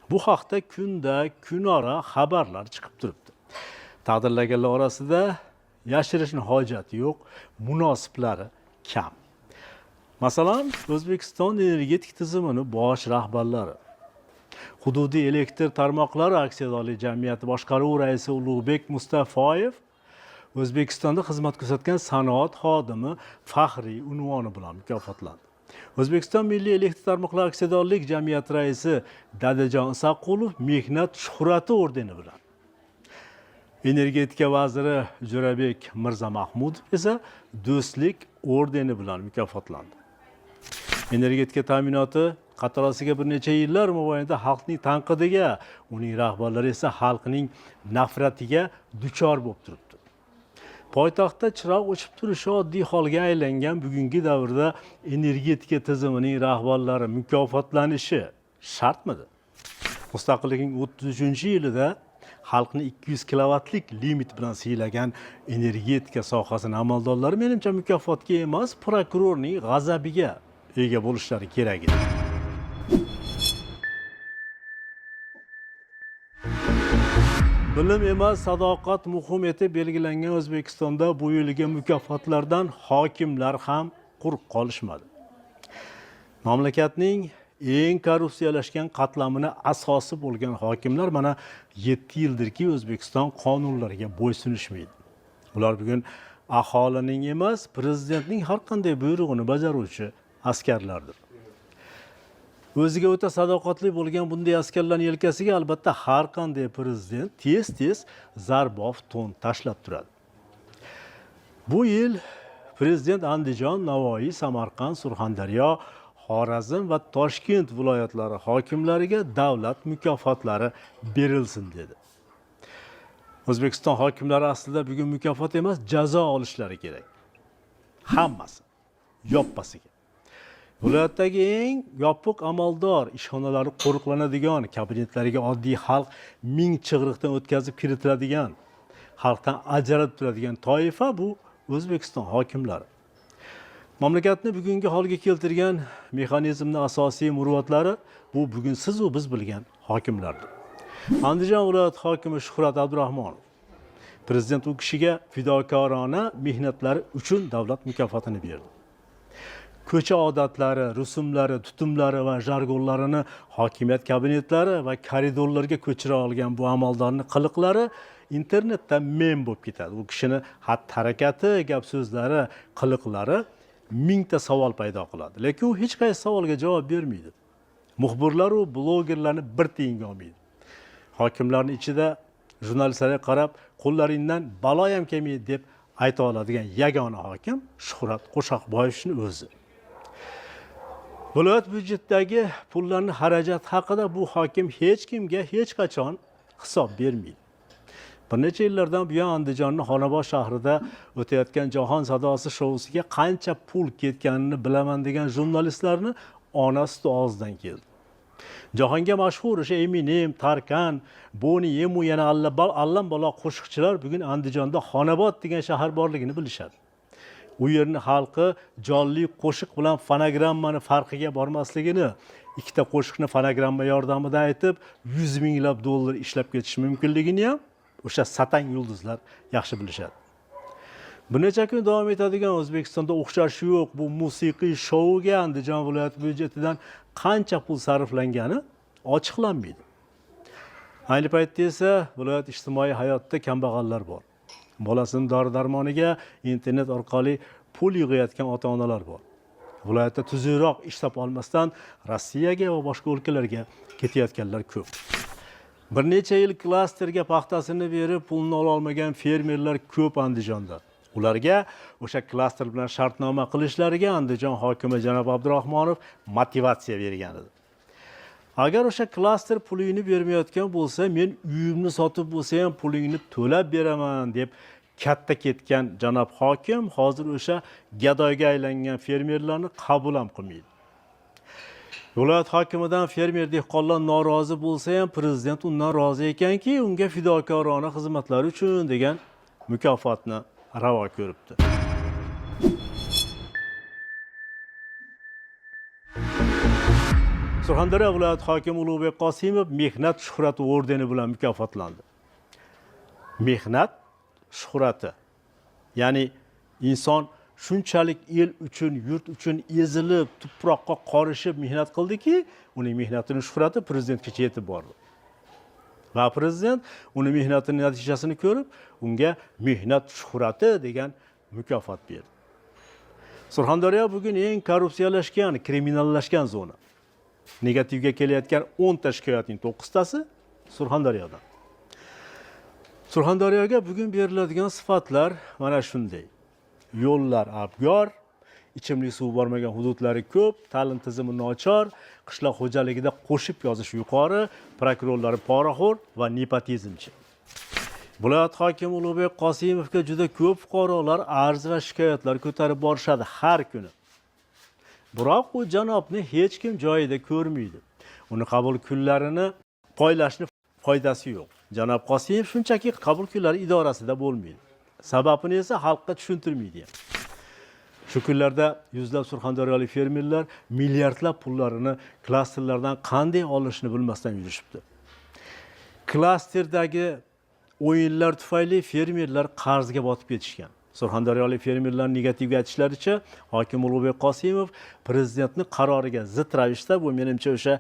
Bu haqda kunda kunora xabarlar chiqib turibdi. Taqdirlanganlar orasida yashirishni hojati yo'q, munosiblari kam. Masalan, O'zbekiston energetik tizimini bosh rahbarlari, hududiy elektr tarmoqlari aksiyadorlik jamiyati boshqaruvi raisi Ulug'bek Mustafoyev O'zbekistonda xizmat ko'rsatgan sanoat xodimi faxriy unvoni bilan mukofotlandi. O'zbekiston milliy elektr tarmoqlari aksiyadorlik jamiyati raisi Dadajon Isaqulov mehnat shuhrati ordeni bilan. Energetika vaziri Jo'rabek Mirzamahmudov esa do'stlik ordeni bilan mukofotlandi. Energetika ta'minoti qatorasiga bir necha yillar mobaynida xalqning tanqidiga, uning rahbarlari esa xalqning nafratiga duchor bo'lib turibdi. Poytaxtda chiroq o'chib turishi oddiy holga aylangan bugungi davrda energetika tizimining rahbarlari mukofotlanishi shartmidi? Mustaqillikning 33-yilida xalqni 200 kilovatlik limit bilan siylagan energetika sohasining amaldorlari menimcha mukofotga emas, prokurorning g'azabiga ega bo'lishlari kerak edi. Bilim emas, sadoqat muhim etib belgilangan O'zbekistonda bu yilgi mukofotlardan hokimlar ham quruq qolishmadi. Mamlakatning eng korrupsiyalashgan qatlamini asosi bo'lgan hokimlar mana 7 yildirki O'zbekiston qonunlariga bo'ysunishmaydi. Ular bugun aholining emas, prezidentning har qanday buyrug'ini bajaruvchi askarlardir. O'ziga o'ta sadoqatli bo'lgan bunday askarlarning yelkasiga albatta har qanday prezident tez-tez zarbof to'n tashlab turadi. Bu yil prezident Andijon, Navoiy, Samarqand, Surxondaryo, Xorazm va Toshkent viloyatlari hokimlariga davlat mukofotlari berilsin dedi. O'zbekiston hokimlari aslida bugun mukofot emas, jazo olishlari kerak. Hammasi yoppasiga. Viloyatdagi eng yopiq amaldor ishxonalari qo'riqlanadigan, kabinetlariga oddiy xalq ming chig'iriqdan o'tkazib kiritiladigan, xalqdan ajralib turadigan toifa bu O'zbekiston hokimlari. Mamlakatni bugungi holga keltirgan mexanizmning asosiy murvatlari bu bugun siz u biz bilgan hokimlardir. Andijon viloyati hokimi Shuhrat Abdurahmonov prezident u kishiga fidokorona mehnatlari uchun davlat mukofotini berdi. Ko'cha odatlari, rusumlari, tutumlari va jargonlarini hokimiyat kabinetlari va koridorlarga ko'chira olgan bu amaldorning qiliqlari internetda mem bo'lib ketadi. U kishini xatti-harakati, gap so'zlari, qiliqlari mingta savol paydo qiladi. Lekin u hech qaysi savolga javob bermaydi. Muxbirlar u blogerlarni bir tiyinga olmaydi. Hokimlarning ichida jurnalistlarga qarab qo'llaringdan balo ham kelmaydi deb ayta oladigan yagona hokim Shuhrat Qo'shoqboyevning o'zi. Viloyat byudjetidagi pullarni xarajat haqida bu hokim hech kimga hech qachon hisob bermaydi. Bir necha yillardan buyon Andijonning Xonobod shahrida o'tayotgan Jahon sadosi shousiga qancha pul ketganini bilaman degan jurnalistlarni ona suti og'zidan keldi. Jahonga mashhur o'sha Eminem, Tarkan, Boni Emu yana allambalo qo'shiqchilar bugun Andijonda Xonobod degan shahar borligini bilishadi. U yerning xalqi jonli qo'shiq bilan fonogrammani farqiga bormasligini, ikkita qo'shiqni fonogramma yordamida aytib 100 minglab dollar ishlab ketish mumkinligini ham o'sha satang yulduzlar yaxshi bilishadi. Bir necha kun davom etadigan O'zbekistonda o'xshashi yo'q bu musiqiy shouga Andijon viloyati byudjetidan qancha pul sarflangani ochiqlanmaydi. Ayni paytda esa viloyat ijtimoiy hayotida kambag'allar bor. Bolasini dori-darmoniga internet orqali pul yig'ayotgan ota-onalar bor. Viloyatda tuzukroq ish topa olmasdan Rossiyaga va boshqa o'lkalarga ketayotganlar ko'p. Bir necha yil klasterga paxtasini berib pulni ola olmagan fermerlar ko'p Andijonda. Ularga o'sha klaster bilan shartnoma qilishlariga Andijon hokimi janob Abdurahmonov motivatsiya bergan edi. Agar o'sha klaster pulingni bermayotgan bo'lsa, men uyimni sotib bo'lsa ham pulingni to'lab beraman deb katta ketgan janob hokim hozir o'sha gadoyga aylangan fermerlarni qabul ham qilmaydi. Viloyat hokimidan fermer dehqonlar norozi bo'lsa ham prezident undan rozi ekanki, unga fidokorona xizmatlari uchun degan mukofotni ravo ko'ribdi. Surxondaryo viloyati hokimi Ulug'bek Qosimov Mehnat shuhrati ordeni bilan mukofotlandi. Mehnat shuhrati, ya'ni inson shunchalik el uchun, yurt uchun ezilib, tuproqqa qorishib mehnat qildiki, uning mehnatining shuhrati prezidentgacha yetib bordi. Va prezident uni mehnatining natijasini ko'rib, unga Mehnat shuhrati degan mukofot berdi. Surxondaryo bugun eng korrupsiyalashgan, kriminallashgan zona. Negativga kelayotgan 10 ta shikoyatning 9 tasi Surxondaryodan. Surxondaryoga bugun beriladigan sifatlar mana shunday. Yo'llar abgor, ichimlik suvi bormagan hududlari ko'p, ta'lim tizimi nochor, qishloq xo'jaligida qo'shib yozish yuqori, prokurorlari poraxo'r va nepotizmchi. Viloyat hokimi Ulug'bek Qosimovga juda ko'p fuqarolar arz va shikoyatlar ko'tarib borishadi har kuni. Biroq u janobni hech kim joyida ko'rmaydi. Uni qabul kunlarini poylashni foydasi yo'q. Janob Qosimov shunchaki qabul kunlari idorasida bo'lmaydi. Sababini esa xalqqa tushuntirmaydi ham. Shu kunlarda yuzlab surxondaryolik fermerlar milliardlab pullarini klasterlardan qanday olishni bilmasdan yurishibdi. Klasterdagi o'yinlar tufayli fermerlar qarzga botib ketishgan. Surxondaryolik fermerlar negativga aytishlaricha, hokim Ulug'bek Qosimov prezidentning qaroriga zid ravishda, bu menimcha o'sha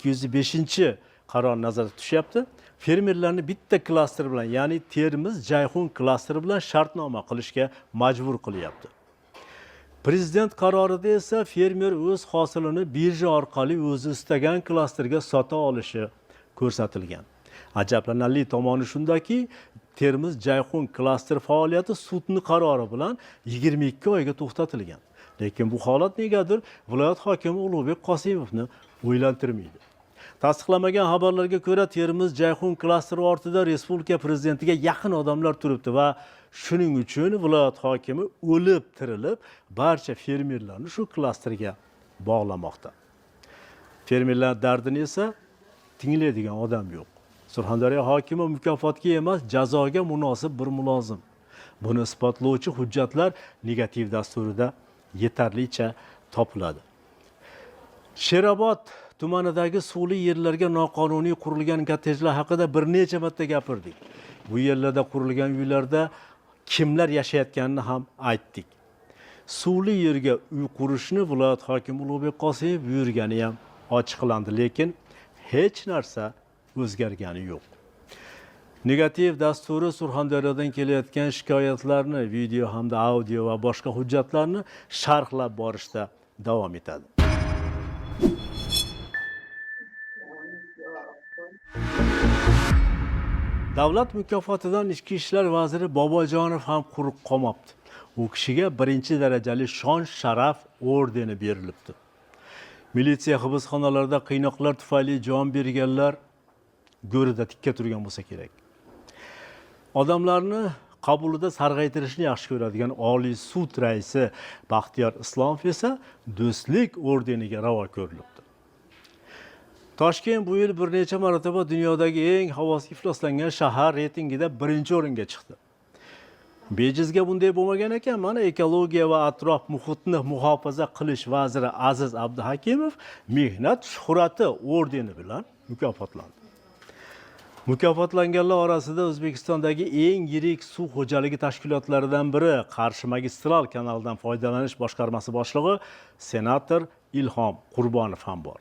205-qaror nazarda tutishyapti. Fermerlarni bitta klaster bilan, ya'ni Termiz Jayhun klasteri bilan shartnoma qilishga majbur qilyapti. Prezident qarorida esa fermer o'z hosilini birja orqali o'zi istagan klasterga sota olishi ko'rsatilgan. Ajablanarli tomoni shundaki, Termiz Jayhun klaster faoliyati sudni qarori bilan 22 oyga to'xtatilgan. Lekin bu holat negadir viloyat hokimi Ulug'bek Qosimovni o'ylantirmaydi. Tasdiqlanmagan xabarlarga ko'ra, Termiz Jayhun klasteri ortida respublika prezidentiga yaqin odamlar turibdi va shuning uchun viloyat hokimi o'lib tirilib barcha fermerlarni shu klasterga bog'lamoqda. Fermerlar dardini esa tinglaydigan odam yo'q. Surxondaryo hokimi mukofotga emas, jazoga munosib bir mulozim. Buni isbotlovchi hujjatlar negativ dasturida yetarlicha topiladi. Sherobod tumanidagi suvli yerlarga noqonuniy qurilgan kottejlar haqida bir necha marta gapirdik. Bu yerlarda qurilgan uylarda kimlar yashayotganini ham aytdik. Suvli yerga uy qurishni viloyat hokimi Ulug'bek Qosimov buyurgani ham ochiqlandi, lekin hech narsa o'zgargani yo'q. Negativ dasturi Surxondaryodan kelayotgan shikoyatlarni video hamda audio va boshqa hujjatlarni sharhlab borishda davom etadi. Davlat mukofotidan Ichki ishlar vaziri Bobojonov ham quruq qolmabdi. U kishiga birinchi darajali shon sharaf ordeni berilibdi. Militsiya hibsxonalarida qiynoqlar tufayli jon berganlar go'rida tikka turgan bo'lsa kerak. Odamlarni qabulida sarg'aytirishni yaxshi ko'radigan Oliy sud raisi Baxtiyor Islomov esa Do'stlik ordeniga ravo ko'rilibdi. Toshkent bu yil bir necha marotaba dunyodagi eng havosi ifloslangan shahar reytingida birinchi o'ringa chiqdi. Bejizga bunday bo'lmagan ekan, mana ekologiya va atrof muhitni muhofaza qilish vaziri Aziz Abduhakimov Mehnat shuhrati ordeni bilan mukofotlandi. Mukofotlanganlar orasida O'zbekistondagi eng yirik suv xo'jaligi tashkilotlaridan biri Qarshi magistral kanalidan foydalanish boshqarmasi boshlig'i senator Ilhom Qurbonov ham bor.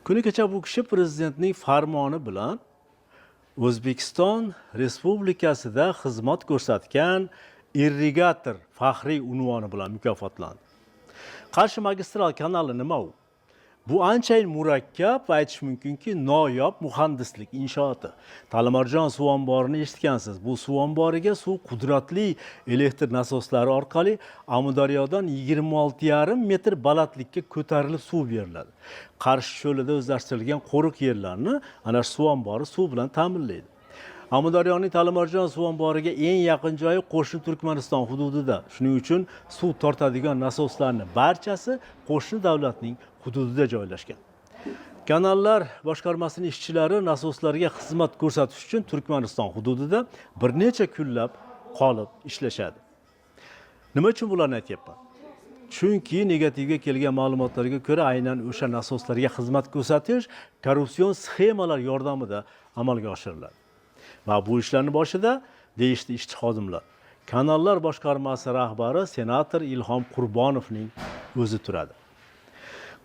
Kuni kecha bu kishi prezidentning farmoni bilan O'zbekiston Respublikasida xizmat ko'rsatgan irrigator faxriy unvoni bilan mukofotlandi. Qarshi magistral kanali nima u? Bu anchayin murakkab va aytish mumkinki noyob muhandislik inshooti. Talimarjon suv omborini eshitgansiz. Bu suv omboriga suv qudratli elektr nasoslari orqali Amudaryodan 26,5 metr balandlikka ko'tarilib suv beriladi. Qarshi cho'lida o'zlashtirilgan qo'riq yerlarni ana shu suv ombori suv bilan ta'minlaydi. Amudaryoning Talimarjon suv omboriga eng yaqin joyi qo'shni Turkmaniston hududida. Shuning uchun suv tortadigan nasoslarning barchasi qo'shni davlatning hududida joylashgan. Kanallar boshqarmasining ishchilari nasoslarga xizmat ko'rsatish uchun Turkmaniston hududida bir necha kunlab qolib ishlashadi. Nima uchun bularni aytyapman? Chunki negativga kelgan ma'lumotlarga ko'ra, aynan o'sha nasoslarga xizmat ko'rsatish korrupsion sxemalar yordamida amalga oshiriladi. Va bu ishlarning boshida, deyishdi ishchi xodimlar, kanallar boshqarmasi rahbari senator Ilhom Qurbonovning o'zi turadi.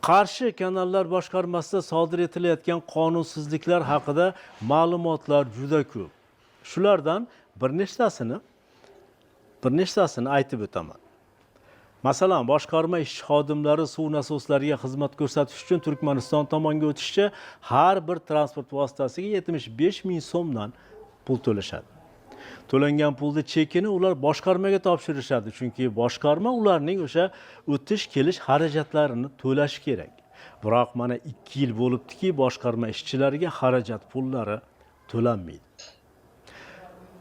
Qarshi kanallar boshqarmasida sodir etilayotgan qonunsizliklar haqida ma'lumotlar juda ko'p. Shulardan bir nechtasini aytib o'taman. Masalan, boshqarma ishchi xodimlari suv nasoslariga xizmat ko'rsatish uchun Turkmaniston tomonga o'tishcha har bir transport vositasiga 75 ming so'mdan pul to'lashadi. To'langan pulni chekini ular boshqarmaga topshirishadi, chunki boshqarma ularning o'sha o'tish kelish xarajatlarini to'lashi kerak. Biroq mana 2 yil bo'libdiki, boshqarma ishchilariga xarajat pullari to'lanmaydi.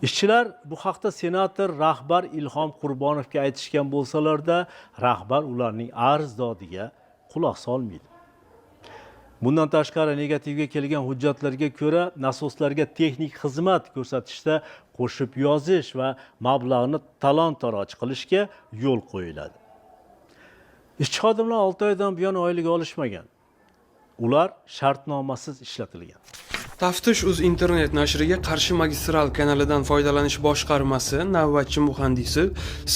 Ishchilar bu haqda senator rahbar Ilhom Qurbonovga aytishgan bo'lsalarda, rahbar ularning arz dodiga quloq solmaydi. Bundan tashqari, negativga kelgan hujjatlarga ko'ra, nasoslarga texnik xizmat ko'rsatishda qo'shib yozish va mablag'ni talon taroj qilishga yo'l qo'yiladi. Ishchi xodimlar 6 oydan buyon oylik olishmagan. Ular shartnomasiz ishlatilgan. Taftish uz internet nashriga Qarshi magistral kanalidan foydalanish boshqarmasi navbatchi muhandisi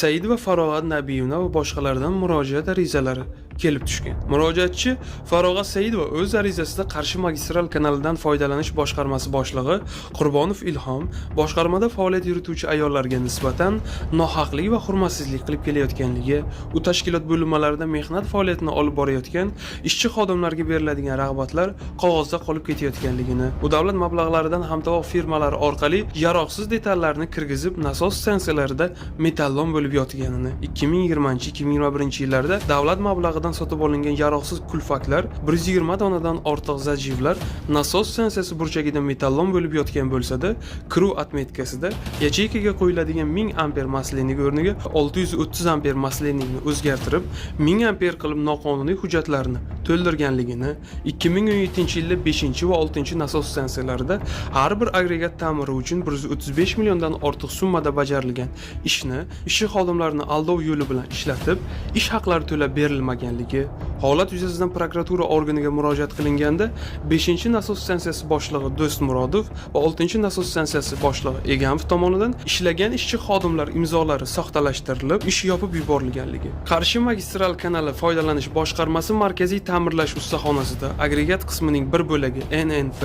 Saidova Farog'at Nabiyevna va boshqalardan murojaat arizalari kelib tushgan. Murojaatchi Farog'at Saidova o'z arizasida Qarshi magistral kanalidan foydalanish boshqarmasi boshlig'i Qurbonov Ilhom boshqarmada faoliyat yurituvchi ayollarga nisbatan nohaqlik va hurmatsizlik qilib kelayotganligi, u tashkilot bo'linmalarida mehnat faoliyatini olib borayotgan ishchi xodimlarga beriladigan rag'batlar qog'ozda qolib ketayotganligini, u davlat mablag'laridan hamtovoq firmalari orqali yaroqsiz detallarni kirgizib, nasos stansiyalarida metallon bo'lib yotganini, 2020-2021 yillarda davlat mablag'idan sotib olingan yaroqsiz kulfaklar, 120 donadan ortiq зажим lar nasos stansiyasi burchagida metallon bo'lib yotgan bo'lsa-da, kiruv отметка sida yacheykaga qo'yiladigan 1000 amper масляник o'rniga 630 amper масляник ni o'zgartirib, 1000 amper qilib noqonuniy hujjatlarni to'ldirganligini, 2017 yilda 5 va 6 nasos stansiyalarida har bir agregat ta'miri uchun 135 milliondan ortiq summada bajarilgan ishni ishchi xodimlarni aldov yo'li bilan ishlatib, ish haqlari to'lab berilmaganligi, holat yuzasidan prokuratura organiga murojaat qilinganda 5 nasos stansiyasi boshlig'i Do'st Murodov va 6 nasos stansiyasi boshlig'i Egamov tomonidan ishlagan ishchi xodimlar imzolari soxtalashtirilib, ish yopib yuborilganligi, Qarshi magistral kanali foydalanish boshqarmasi markaziy ta'mirlash ustaxonasida agregat qismining bir bo'lagi NNP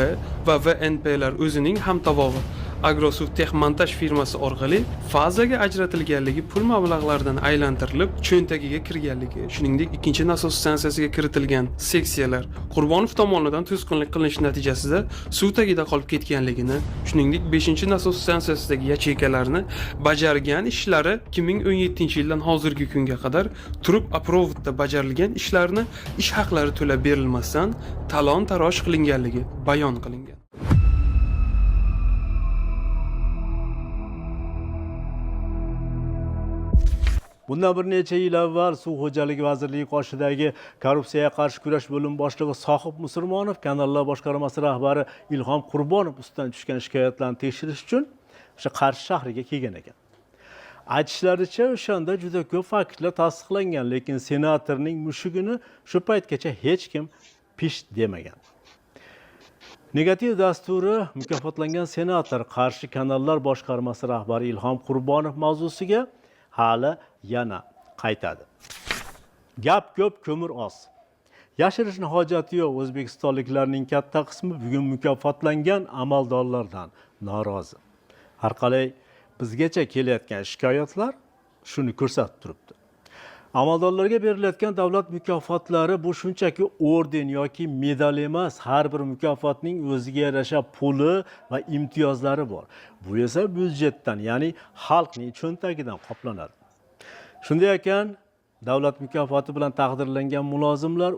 va VNPlar o'zining hamtovog'i Agrosuv Texmontaj firmasi orqali fazaga ajratilganligi, pul mablag'laridan aylantirilib cho'ntagiga kirganligi, shuningdek, ikkinchi nasos stansiyasiga kiritilgan seksiyalar Qurbonov tomonidan to'sqinlik qilinishi natijasida suv tagida qolib ketganligini, shuningdek, 5 nasos stansiyasidagi yacheykalarni bajargan ishlari 2017 yildan hozirgi kunga qadar трубопровод da bajarilgan ishlarni ish haqlari to'lab berilmasdan talon taroj qilinganligi bayon qilingan. Bundan bir necha yil avval Suv xo'jaligi vazirligi qoshidagi korrupsiyaga qarshi kurash bo'limi boshlig'i Sohib Musulmonov kanallar boshqarmasi rahbari Ilhom Qurbonov ustidan tushgan shikoyatlarni tekshirish uchun o'sha Qarshi shahriga kelgan ekan. Aytishlaricha, o'shanda juda ko'p faktlar tasdiqlangan, lekin senatorning mushugini shu paytgacha hech kim pisht demagan. Negativ dasturi mukofotlangan senator Qarshi kanallar boshqarmasi rahbari Ilhom Qurbonov mavzusiga hali yana qaytadi. Gap ko'p, ko'mir oz. Yashirishni hojati yo'q, o'zbekistonliklarning katta qismi bugun mukofotlangan amaldorlardan norozi. Har qalay, bizgacha kelayotgan shikoyatlar shuni ko'rsatib turibdi. Amaldorlarga berilayotgan davlat mukofotlari bu shunchaki orden yoki medal emas. Har bir mukofotning o'ziga yarasha puli va imtiyozlari bor. Bu esa byudjetdan, ya'ni xalqning cho'ntagidan qoplanadi. Shunday ekan, davlat mukofoti bilan taqdirlangan mulozimlar